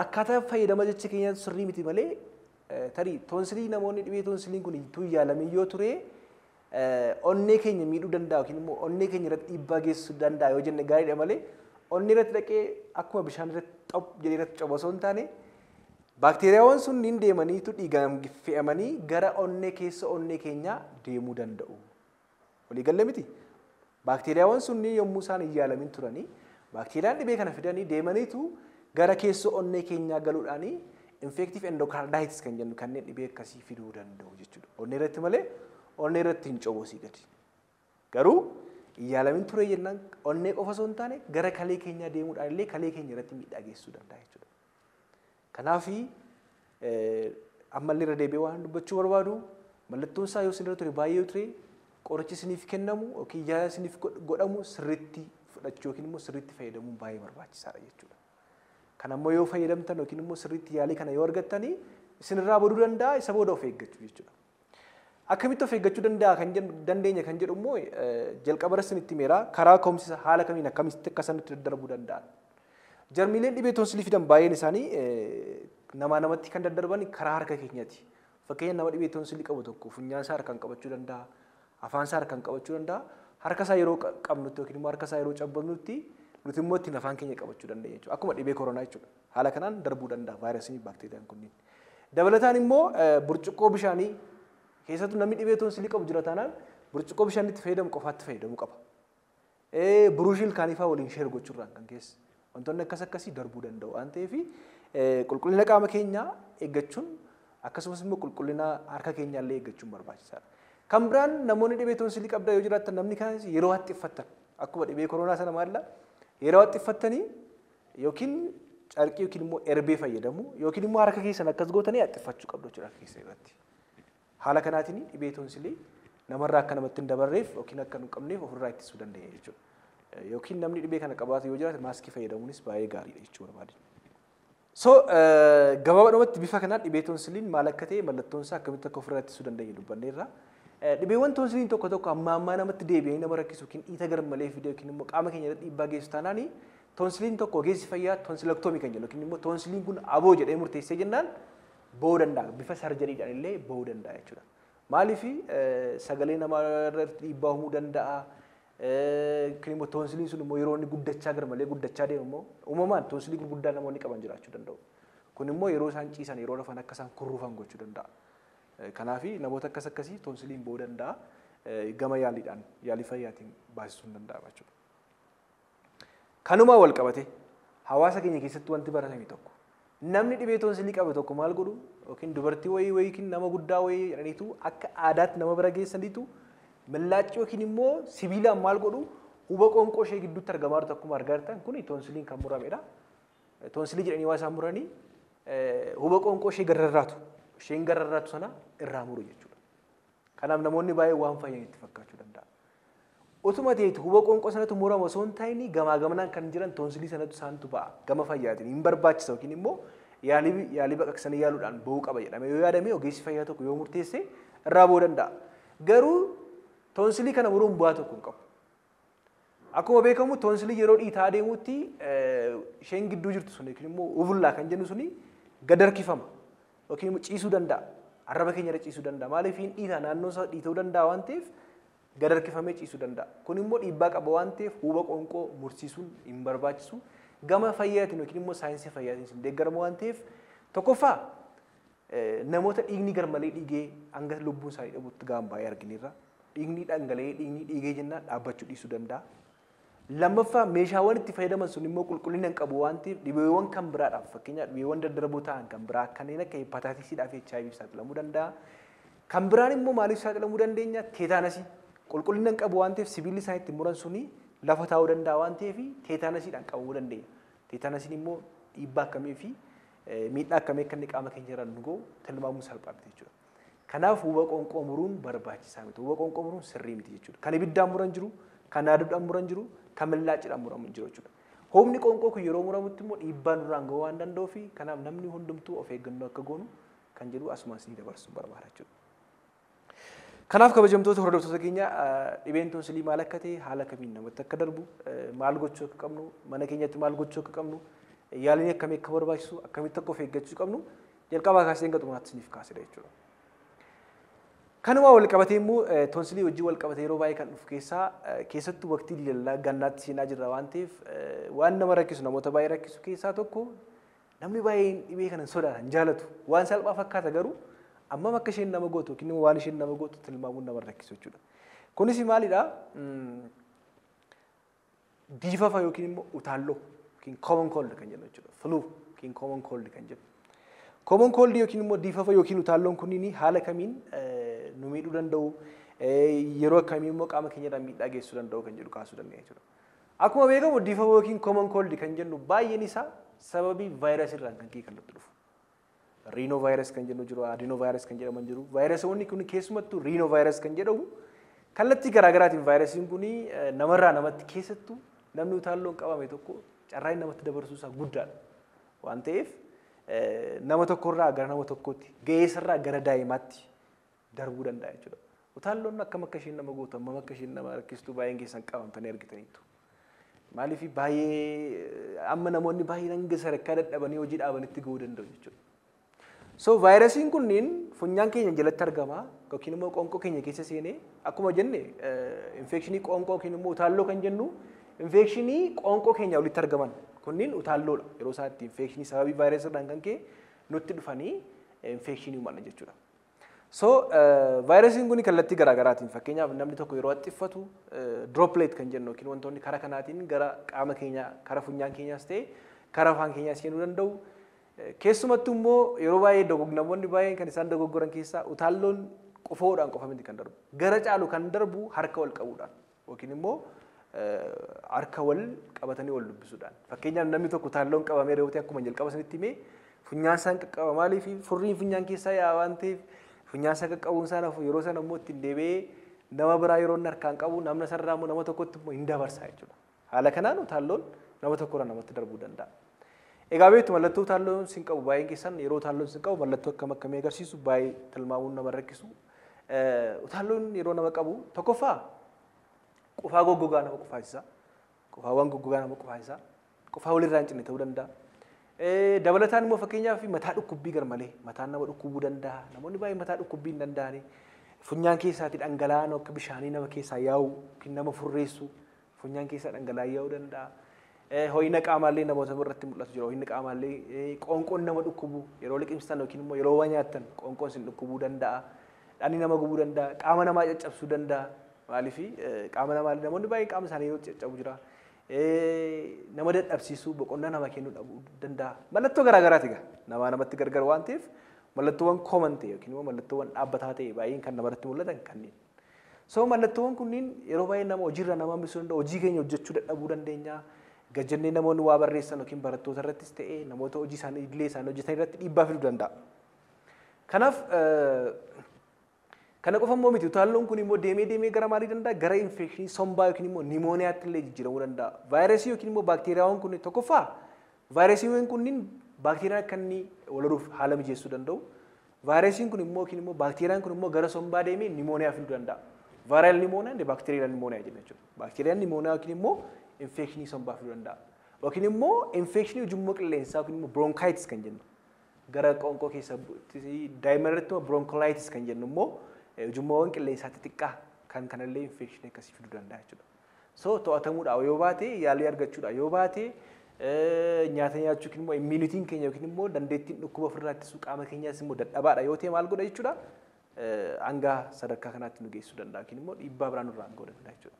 Speaker 1: Akkaataa fayyadama jecha keenyaa sirrii miti malee tarii toonsilii namoonni dhibee toonsiliin kun utuu yaalamin yoo ture onnee keenya miidhuu danda'a yookiin immoo onnee keenya irratti dhiibbaa geessisuu danda'a yoo jenne gaariidha malee onnee irratti dhaqee akkuma bishaan irratti xop jedhee irratti coba osoo hin taane baakteeriyaawwan sunniin deemaniitu dhiigaan fe'amanii gara onnee keessa onnee keenyaa deemuu danda'u. Waliigalee miti? Baakteeriyaawwan sunniin yommuu isaan hin yaalamin turanii baakteeriyaan dhibee kana fidanii deemaniitu gara keessoo onnee keenyaa galuudhaanii infective endocarditis kan jennu kanneen dhibee akkasii fiduu danda'u jechuudha. Onnee irratti malee onnee irratti hin cobu asii gadi. Garuu hin yaalamin ture jennaan onnee qofa osoo hin taane gara kalee keenyaa deemuudhaan illee kalee keenya irratti miidhaa geessisuu danda'a jechuudha. Kanaaf ammallee irra deebi'ee waan dubbachuu barbaadu, mallattoon isaa yoo isin irra ture baay'ee ture, qorichi isiniif kennamu yookiin yaala isiniif godhamu sirriitti fudhachuu yookiin immoo sirriitti fayyadamuun baay'ee barbaachisaadha jechuudha. Kan ammoo yoo fayyadamtan yookiin immoo sirriitti yaalii kana yoo argattanii isinirraa baduu danda'a, isa booda of eeggachuu jechuudha. Akkamitti of eeggachuu danda'a kan dandeenya kan jedhu immoo jalqaba irratti isinitti himeera, karaa ka'umsa haala kamiin akkamitti akka isaan nutti daddarbuu danda'an. Jarmiileen dhibee toonsilii fidan baay'een isaanii namaa namatti kan daddarban karaa harka keenyaati. Fakkeenya nama dhibee toonsilii qabu tokko funyaan isaa harkaan qabachuu danda'a, afaan isaa harkaan qabachuu danda'a. Harka isaa yeroo qabnutti yookiin immoo harka isaa yeroo cabbannutti nuti immoo ittiin afaan keenya qabachuu dandeenya jechuudha. Akkuma dhibee koronaa jechuudha. Haala kanaan darbuu danda'a vaayirasiin baakteeriyaan kunniin. Dabalataan immoo burcuqqoo bishaanii keessattuu namni dhibee toonsilii qabu jira taanaan burcuqqoo bishaan itti fayyadamu qofaatti fayyadamuu qaba. Buruushii ilkaanii fa'aa waliin share gochuurraan kan keessa. Wantoonni akkas akkasii darbuu danda'u waan ta'eef qulqullina qaama keenyaa eeggachuun akkasumas immoo qulqullina harka keenyaa illee eeggachuun barbaachisaadha. Kan biraan namoonni dhibee toonsilii qabdan yoo jiraattan namni kaanis yeroo haxxiffattan akkuma dhibee koronaa sana maalla yeroo haxxiffattanii yookiin carqii yookiin immoo erbee fayyadamu yookiin immoo harka keessan akkas gootanii haxxiffachuu qabdu jechuudha harka keessan irratti. Haala kanaatiin dhibee toonsilii namarraa akka namatti hin dabarreef yookiin akka hin qabneef ofirraa ittisuu dandeenya jechuudha. Yookiin namni dhibee kana qabaatu yoo jiraate maaskii fayyadamuunis baay'ee gaariidha jechuu barbaade. So gabaabadhumatti bifa kanaan dhibee toonsiliin maal akka ta'e, mallattoon isaa akkamitti akka ofirraa ittisuu dandeenya dubbanneerra. Dhibeewwan toonsiliin tokko tokko amma ammaa namatti deebi'anii nama rakkisu yookiin dhiita garmalee fide yookiin immoo qaama keenya irratti dhiibbaa geessu taanaani toonsiliin tokko ogeessi fayyaa tonsilektoomii kan jennu yookiin immoo toonsiliin kun aboo jedhee murteessee jennaan ba'uu danda'a. Bifa sarjariidhaan illee ba'uu danda'a jechuudha. Maaliif sagalee namaa irratti dhiibbaa uumuu danda'a. Yookiin immoo toonsiliin sun immoo yeroo inni guddachaa garmalee guddachaa deemu immoo uumamaan toonsilii gurguddaa namoonni qaban jiraachuu danda'u. Kun immoo yeroo isaan ciisan, yeroo rafan akka isaan kurruufan gochuu danda'a. Kanaaf namoota akkas akkasii toonsiliin ba'uu danda'a. Gama yaaliidhaan, yaalii fayyaatiin baasisuun danda'ama jechuudha. Kanumaa wal qabate hawaasa keenya keessatti wanti baratame tokko namni dhibee toonsilii qabu tokko maal godhu yookiin dubartii wayii yookiin nama guddaa wayii jedhaniitu akka aadaatti nama bira geessaniitu millaacii yookiin immoo sibiilaan maal godhu huba qoonqoo ishee gidduutti argamaa jirtu akkuma argaa jirtan kun toonsiliin kan muramedha. Toonsilii jedhanii waa isaan muranii huba qoonqoo ishee gararraatu isheen gararraatu sana irraa muru jechuudha. Kanaaf namoonni baay'ee waan fayyan itti fakkaachuu danda'a. Utuma ta'eetu huba qoonqoo sanatu murama osoo hin ta'in gamaa gamanaan kan jiran toonsilii sanatu isaantu ba'a gama fayyaatiin hin barbaachisa yookiin immoo yaalii baqaqsanii yaaluudhaan ba'uu qaba jedhame yoo yaadame ogeessi fayyaa tokko yoo murteesse irraa ba'uu danda'a. Garuu toonsilii kana muruun bu'aa tokko hin qabu. Akkuma beekamu toonsilii yeroo dhiitaa deemutti isheen gidduu jirtu sun yookiin immoo uvullaa kan jennu suni gad harkifama yookiin immoo ciisuu danda'a. Arraba keenya irra ciisuu danda'a. Maaliif hin dhiitaa naannoo isaa dhiita'uu danda'a waan ta'eef gad harkifamee ciisuu danda'a. Kun immoo dhiibbaa qaba waan ta'eef huba qoonqoo mursiisuun hin barbaachisu. Gama fayyaatiin yookiin immoo saayinsii fayyaatiin sin deeggarama waan ta'eef tokkoffaa namoota dhiigni garmalee dhiigee hanga lubbuun isaanii dhabutti ga'an baay'ee argineerra. Dhiigni dhangala'ee dhiigni dhiigee jennaan dhaabbachuu dhiisuu danda'a. Lammaffaa meeshaawwan itti fayyadaman sun immoo qulqullina hin qabu waan ta'eef dhibeewwan kan biraadhaaf fakkeenyaaf dhibeewwan daddarboo ta'an kan biraa kanneen akka hepataayitisiidhaaf HIV saaxilamuu danda'a. Kan biraan immoo maaliif saaxilamuu dandeenya? Teetaanasii. Qulqullina hin qabu waan ta'eef sibiilli isaan ittiin muran suni lafa taa'uu danda'a waan ta'eef teetaanasiidhaan qabamuu dandeenya. Teetaanasiin immoo dhiibbaa akkamii fi miidhaa akkamii akka inni qaama keenya irraan nu ga'u tilmaamuun salphaa miti jechuudha. Kanaaf huba qoonqoo muruun barbaachisaa miti. Huba qoonqoo muruun sirrii miti jechuudha. Kan ibiddaan muran jiru, kan aduudhaan muran jiru, kan millaacidhaan muramu jiru jechuudha. Humni qoonqoo kun yeroo muramutti immoo dhiibbaa nurraan ga'uu waan danda'uuf kanaaf namni hundumtuu of eeggannoo akka goonu kan jedhu asumaan isinii dabarsuu barbaada jechuudha. Kanaaf kabajamtoota hordoftoota keenya dhibeen toonsilii maal akka ta'e haala kamiin namatti akka darbu maal gochuu akka qabnu mana keenyatti maal gochuu akka qabnu yaaliin akkamii akka barbaachisu akkamitti akka of eeggachuu qabnu jalqabaa kaasee hanga xumuraatti isiniif kaasedha jechuudha. Kanuma wal qabatee immoo toonsilii wajjin wal qabatee yeroo baay'ee kan dhufu keessaa keessattuu waqtii diilallaa gannaatti seenaa jirra waan ta'eef waan nama rakkisu namoota baay'ee rakkisu keessaa tokko namni baay'een dhibee kana hin sodaatan hin jaalatu waan salphaa fakkaata garuu ammam akka isheen nama gootu yookiin immoo waan isheen nama gootu tilmaamuun nama rakkisu jechuudha. Kunis maalidha? Diifafa yookiin immoo utaalloo yookiin common cold kan jennu jechuudha. Flu yookiin common cold kan jennu. Common cold yookiin immoo diifafa yookiin utaalloon kunniin haala kamiin nu miidhuu danda'u yeroo akkamii immoo qaama keenya irraa miidhaa geessisuu danda'u kan jedhu kaasuu dandeenya jechuudha. Akkuma beekamu diifafa yookiin common cold kan jennu baay'een isaa sababii vaayirasii irraan kan ka'e kan nutti dhufu. Riinoo vaayirasii kan jennu jiru, adinoo vaayirasii kan jedhaman jiru. Vaayirasoonni kun keessumattuu riinoo vaayirasii kan jedhamu kallattii garaagaraatiin vaayirasiin kun namarraa namatti keessattuu namni utaalloon qabame tokko carraa inni namatti dabarsuu isaa guddaadha. Waan ta'eef nama tokkorraa gara nama tokkootti ga'eessarraa gara daa'imaatti darbuu danda'a jechuudha. Utaalloon akkam akka isheen nama gootu hammam akka isheen nama rakkistu baay'een keessan qabamtanii argitaniitu. Maaliif baay'ee amma namoonni baay'een hanga sadarkaa dadhabanii hojii dhaabanitti ga'uu danda'u jechuudha. So vaayirasiin kunniin funyaan keenya jalatti argama yookiin immoo qoonqoo keenya keessa seenee akkuma jenne infekshinii qoonqoo yookiin immoo utaalloo kan jennu infekshinii qoonqoo keenya olitti argaman kunniin utaalloodha. Yeroo isaatti infekshinii sababii vaayirasii irraan kan ka'e nutti dhufanii infekshinii uuman jechuudha. So vaayirasiin kun kallattii garaagaraatiin fakkeenyaaf namni tokko yeroo haxxiffatu droplet kan jennu yookiin wantoonni karaa kanaatiin gara qaama keenyaa karaa funyaan keenyaas ta'e karaa afaan keenyaas seenuu danda'u. Keessumattuu immoo yeroo baay'ee namoonni baay'een kan isaan dogoggoran keessaa utaalloon qofoodhaan qofa miti kan darbu. Gara caalu kan darbu harka wal qabuudhaan yookiin immoo harka wal qabatanii wal dubbisuudhaan. Fakkeenyaaf namni tokko utaalloon qabamee yeroo ta'e akkuma jalqaba sanitti himee funyaan isaan qaqqaba maaliif furriin funyaan keessaa yaa'a waan ta'eef funyaan isaa qaqqabuun isaa nafu yeroo sana immoo ittiin deebi'ee nama biraa yeroo inni harkaan qabu namna sarara immoo nama tokkotti immoo hin dabarsa jechuudha. Haala kanaan utaalloon nama tokkorraa namatti darbuu danda'a. Egaa beektu mallattoo utaalloon sin qabu baay'een keessan yeroo utaalloon sin qabu mallattoo akkam akkamii agarsiisu baay'ee tilmaamuun nama rakkisu. Utaalloon yeroo nama qabu tokkoffaa qufaa goggogaa nama qufaasisa. Qufaawwan goggogaa nama qufaasisa. Qufaa walirraa hin cinne ta'uu danda'a. Dabalataan immoo fakkeenyaaf mataa dhukkubbii garmalee mataan nama dhukkubuu danda'a. Namoonni baay'een mataa dhukkubbii hin danda'ani. Funyaan keessaatti dhangala'aan akka bishaanii nama keessaa yaa'u yookiin nama furreessu funyaan keessaa dhangala'aan yaa'uu danda'a. Ho'ina qaamaallee namoota irratti mul'atu jira. Ho'inni qaamaallee qoonqoon nama dhukkubu yeroo liqimsitan yookiin immoo yeroo waa nyaattan qoonqoon sin dhukkubuu danda'a. Dhanni nama gubuu danda'a. Qaama namaa caccabsuu danda'a. Maaliif qaama namaa namoonni baay'een qaama isaanii yeroo caccabu jira. Nama dadhabsiisuu boqonnaa nama kennuu dhabuu danda'a. Mallattoo garaagaraati egaa namaa namatti gargar waan ta'eef mallattoowwan common ta'e yookiin immoo mallattoowwan dhaabbataa ta'e baay'een kan namarratti mul'atan kanneen. So mallattoowwan kunniin yeroo baay'ee nama hojiirra nama hambisuu danda'u hojii keenya hojjechuu dadhabuu dandeenya. Gajjannee namoonni waa barreessan yookiin barattoota irrattis ta'e namoota hojii isaanii idilee isaanii hojjetan irratti dhiibbaa fiduu danda'a. Kanaaf kana qofa immoo miti utaalloon kun immoo deemee deemee gara maalii danda'a? Gara infekshinii sombaa yookiin immoo nimooniyaatti illee jijjiiramuu danda'a. Vaayirasii yookiin immoo baakteeriyaawwan kun tokkoffaa vaayirasiiwwan kunniin baakteeriyaan akka inni wal horuuf haala mijeessuu danda'u. Vaayirasiin kun immoo yookiin immoo baakteeriyaan kun immoo gara sombaa deemee nimooniyaa fiduu danda'a. Viral pneumonia and bacterial pneumonia jenna jechuudha. Baakteeriyaan nimooniyaa yookiin immoo infekshinii sombaa fiduu danda'a. Yookiin immoo infekshinii ujummoo qilleensaa yookiin immoo bronchitis kan jennu gara qoonqoo keessa daa'imman irratti immoo bronchiolitis kan jennu immoo ujummoowwan qilleensaa xixiqqaa kan kanallee infekshinii akkasii fiduu danda'a jechuudha. So to'atamuudhaaf yoo baate yaalii argachuudhaaf yoo baate nyaata nyaachuu yookiin immoo immuunitiin keenya yookiin immoo dandeettiin dhukkuba ofirraa ittisuu qaama keenyaas immoo dadhabaadha yoo ta'e maal godha jechuudha. Hanga sadarkaa kanaatti nu geessuu danda'a yookiin immoo dhiibbaa biraa nurraan ga'uu danda'a jechuudha.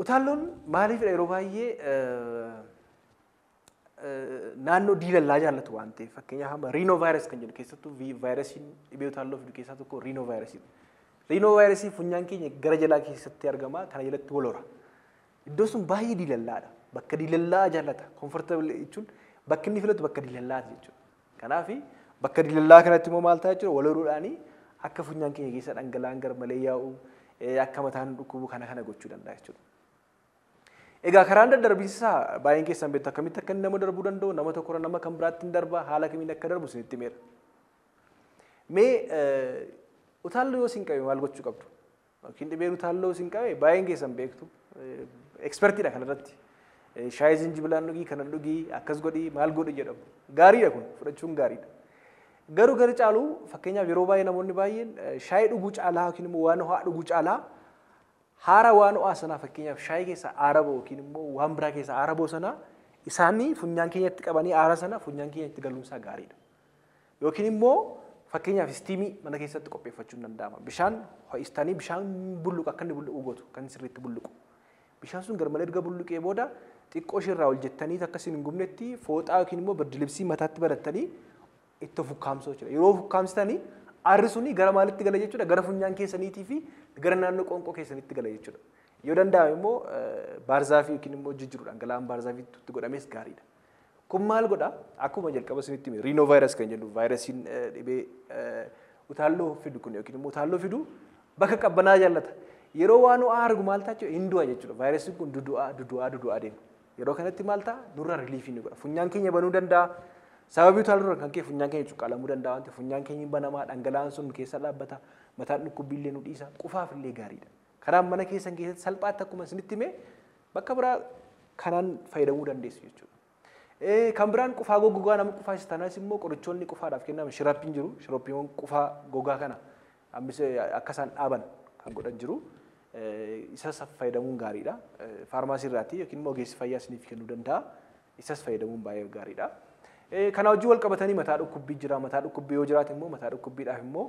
Speaker 1: Utaalloon maaliifidha yeroo baay'ee naannoo diilallaa jaallatu waan ta'eef, fakkeenyaaf amma riinoo vaayirasii kan jedhu keessattuu vaayirasiin dhibee utaalloo fidu keessaa tokko riinoo vaayirasiidha. Riinoo vaayirasii funyaan keenya gara jalaa keessatti argama, kana jalatti wal hora. Iddoon sun baay'ee diilallaadha. Bakka diilallaa jaallata. Comfortable jechuun bakki inni filatu bakka diilallaati jechuudha. Kanaaf bakka diilallaa kanatti immoo maal ta'a jechuudha, wal horuudhaanii akka funyaan keenya keessa dhangala'aan garmalee yaa'u, akka mataan dhukkubu kana gochuu danda'a jechuudha. Egaa karaan daddarbiinsa baay'een keessan beektu akkamitti akka inni nama darbuu danda'u, nama tokkorra nama kan biraatti hin darba, haala kamiin akka darbu isinitti himeera. Mee utaalloo yoo isin qabe maal gochuu qabdu? Yookiin dhibeen utaalloo isin qabe baay'een keessan beektu. Ekspertiidha kanarratti. Shaayii zinjibilaan dhugii, kana dhugii, akkas godhii, maal godhi jedhamu. Gaariidha kun, fudhachuun gaariidha. Garuu gara caalu fakkeenyaaf yeroo baay'ee namoonni baay'een shaayii dhuguu caalaa yookiin immoo waan ho'aa dhuguu caalaa haara waan ho'aa sanaa, fakkeenyaaf shaayii keessa aara ba'u yookiin immoo waan biraa keessa aara ba'u sanaa isaanii funyaan keenyatti qabanii aara sana funyaan keenyatti galuunsaa gaariidha. Yookiin immoo fakkeenyaaf istiimii mana keessatti qopheeffachuun danda'ama. Bishaan ho'istanii bishaan bulluqu akka inni bulluqu gootu, kan sirriitti bulluqu. Bishaan sun garmalee erga bulluqee booda xiqqoo isheerraa ol jettanii akka isin hin gubnetti fooxaa yookiin immoo birdilibsii mataatti barattanii itti fukkaamsuu jechuudha. Yeroo fukkaamsitanii aarri suni gara maalitti gala jechuudha? Gara funyaan keessaniitii fi gara naannoo qoonqoo keessanitti gala jechuudha. Yoo danda'ame immoo baarzaafii yookiin immoo jijjiiruu dhangala'aan baarzaafii itti godhames gaariidha. Kun maal godha? Akkuma jalqaba isinitti hime riinoo vaayirasii kan jennu vaayirasiin dhibee utaalloo fidu kun yookiin immoo utaalloo fidu bakka qabbanaa jaallata. Yeroo waan ho'aa argu maal ta'a jechuudha? Hin du'a jechuudha. Vaayirasiin kun dudu'aa dudu'aa dudu'aa deema. Yeroo kanatti maal ta'a? Nurraa riliifii ni godha. Funyaan keenya banuu danda'a. Sababii utaalloo kan ka'e funyaan keenya cuqqaalamuu danda'a waan ta'eef funyaan keenya banamaa, dhangala'aan sun keessa dhaabbata, mataan dhukkubbii illee nu dhiisa, qufaaf illee gaariidha. Karaan mana keessan keessatti salphaatti akkuma isinitti hime bakka biraa kanaan fayyadamuu dandeessu jechuudha. Kan biraan qufaa goggogaa nama qufaa taanas immoo qorichoonni qufaadhaaf kennaman shirappiin jiru. Shirappiiwwan qufaa gogaa kana akka isaan dhaaban kan godhan jiru. Isas fayyadamuun gaariidha. Faarmaasii irraati yookiin immoo ogeessi fayyaa isiniif kennuu danda'a. Isas fayyadamuun baay'ee gaariidha. Kana wajjin wal qabatanii mataa dhukkubbii jira. Mataa dhukkubbii yoo jiraate immoo mataa dhukkubbiidhaaf immoo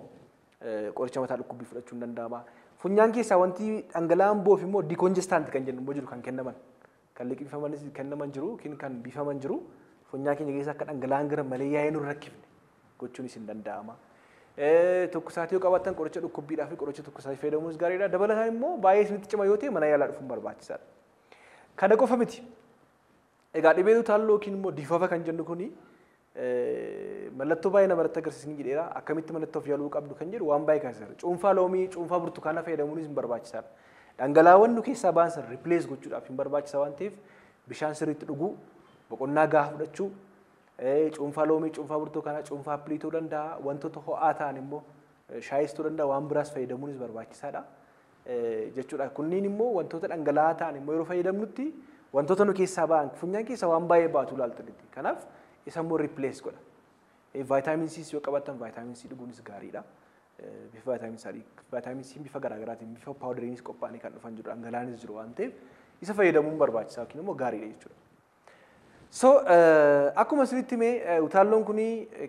Speaker 1: qoricha mataa dhukkubbii fudhachuun danda'ama. Funyaan keessaa wanti dhangala'aan boof immoo dikonjestaanti kan jennu immoo jiru kan kennaman. Kan liqimfamanis kennaman jiru yookiin kan biifaman jiru. Funyaan keenya keessa akka dhangala'aan gara malee yaa'ee nu rakkifne gochuunis hin danda'ama. Tokkosaatii yoo qabaattan qoricha dhukkubbiidhaa fi qoricha tokkosaatii fayyadamuunis gaariidha. Dabalataan immoo baay'ee isinitti cima yoo ta'e mana yaalaa dhufuun barbaachisaadha. Kana qofa miti. Egaa dhibeen utaalloo yookiin immoo difafa kan jennu kuni mallattoo baay'ee namarratti agarsiisni jedheera. Akkamitti mallattoo of yaaluu qabdu kan jedhu waan baay'ee kaasiseera. Cuunfaa loomii, cuunfaa burtukaanaa fayyadamuunis hin barbaachisaadha. Dhangalaa'aawwan nu keessaa ba'an sana riiplees gochuudhaaf hin barbaachisa waan ta'eef bishaan sirriitti dhuguu, boqonnaa gahaa fudhachuu, cuunfaa loomii, cuunfaa burtukaanaa, cuunfaa appilii ta'uu danda'a, wantoota ho'aa ta'an immoo shaayis ta'uu danda'a, waan biraas fayyadamuunis barbaachisaadha jechuudha. Kunniin immoo wantoota dhangala'aa ta'an immoo yeroo fayyadamnutti wantoota nu keessaa ba'an funyaan keessaa waan baay'ee baatu ilaaltanitti. Kanaaf isa immoo riiplees godha. Vaayitaamin C yoo qabaattan vaayitaamin C dhuguunis gaariidha. Bifa vaayitaamin C bifa garaagaraatiin bifa paawudariinis qophaa'anii kan dhufan jiru, dhangala'aanis jiru waan ta'eef isa fayyadamuun barbaachisaa yookiin immoo gaariidha jechuudha. So akkuma isinitti hime utaalloon kun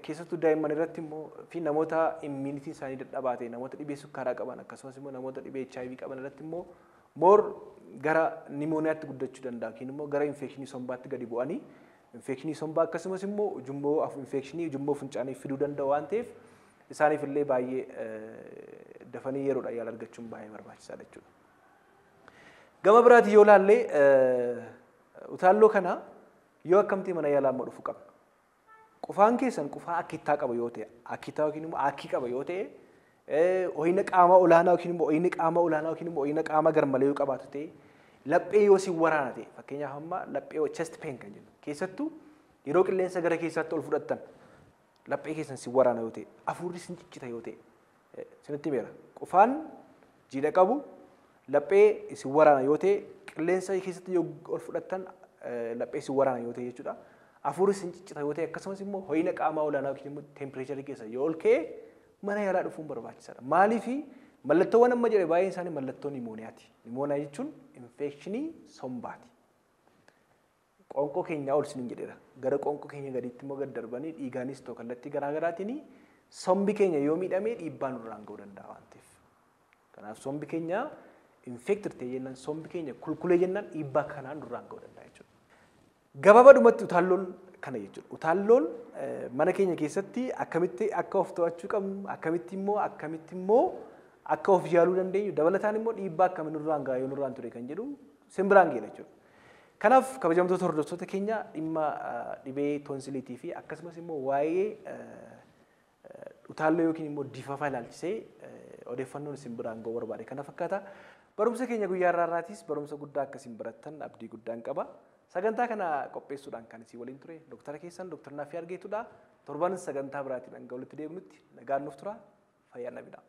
Speaker 1: keessattuu daa'imman irratti immoo fi namoota immiinitiin isaanii dadhabaa ta'e, namoota dhibee sukkaaraa qaban akkasumas immoo namoota dhibee HIV qaban irratti immoo moor gara nimooniyaatti guddachuu danda'a yookiin immoo gara infekshinii sombaatti gadi bu'anii infekshinii sombaa akkasumas immoo ujummoo infekshinii ujummoo fincaanii fiduu danda'u waan ta'eef isaaniif illee baay'ee dafanii yeroodhaan yaala argachuun baay'ee barbaachisaadha jechuudha. Gama biraatiin yoo ilaalle utaalloo kana yoo akkamtii mana yaalaa immoo dhufuu qabna. Qufaan keessan qufaa akkittaa qaba yoo ta'e, akkittaa yookiin immoo akkii qaba yoo ta'e, ho'ina qaamaa olaanaa yookiin immoo ho'inni qaamaa olaanaa yookiin immoo ho'ina qaamaa garmalee yoo qabaatu ta'e, laphee yoo si waraana ta'e, fakkeenyaaf amma laphee chest pain kan jennu keessattuu yeroo qilleensa gara keessaatti ol fudhattan laphee keessan si waraana yoo ta'e, hafuurri sin ciccita yoo ta'e, isinitti himeera. Qufaan jiidha qabu laphee si waraana yoo ta'e, qilleensa keessatti yoo ol fudhattan laphee si waraana yoo ta'e jechuudha. Hafuurri sin ciccita yoo ta'e akkasumas immoo ho'ina qaamaa olaanaa yookiin immoo teempireecharii keessa yoo ol ka'e mana yaalaa dhufuun barbaachisaadha. Maaliifi mallattoowwan amma jedhe baay'een isaanii mallattoo nimooniyaati. Nimooniyaa jechuun infekshinii sombaati. Qoonqoo keenyaa ol sinin jedheera. Gara qoonqoo keenya gadiitti immoo gad darbanii dhiigaanis ta'u kallattii garaagaraatiin sombi keenya yoo miidhame dhiibbaa nurraan ga'uu danda'a waan ta'eef. Kanaaf sombi keenya Infected ta'e jennaan, sombi keenya kulkulee jennaan, dhiibbaa kanaan nurraan ga'uu danda'a jechuudha. Gabaabadhumatti utaalloon kana jechuudha. Utaalloon mana keenya keessatti akkamitti akka of to'achuu qabnu, akkamitti immoo akka of yaaluu dandeenyu, dabalataan immoo dhiibbaa akkamii nurraan ga'a yoo nurraan ture kan jedhu simbiraan geera jechuudha. Kanaaf kabajamtoota hordoftoota keenya, dhimma dhibee toonsiliitii fi akkasumas immoo waa'ee utaalloo yookiin immoo difafa ilaalchisee odeeffannoon isin biraan ga'uu barbaade kana fakkaata. Barumsa keenya guyyaa har'aatis barumsa guddaa akka isin barattan abdii guddaan qaba. Sagantaa kana qopheessuudhaan kan isin waliin ture Dooktara keessan Dooktar Naaffii Argeetudha. Torban sagantaa biraatiin hanga walitti deebinutti nagaan nuuf tura. Fayyaan nabidha.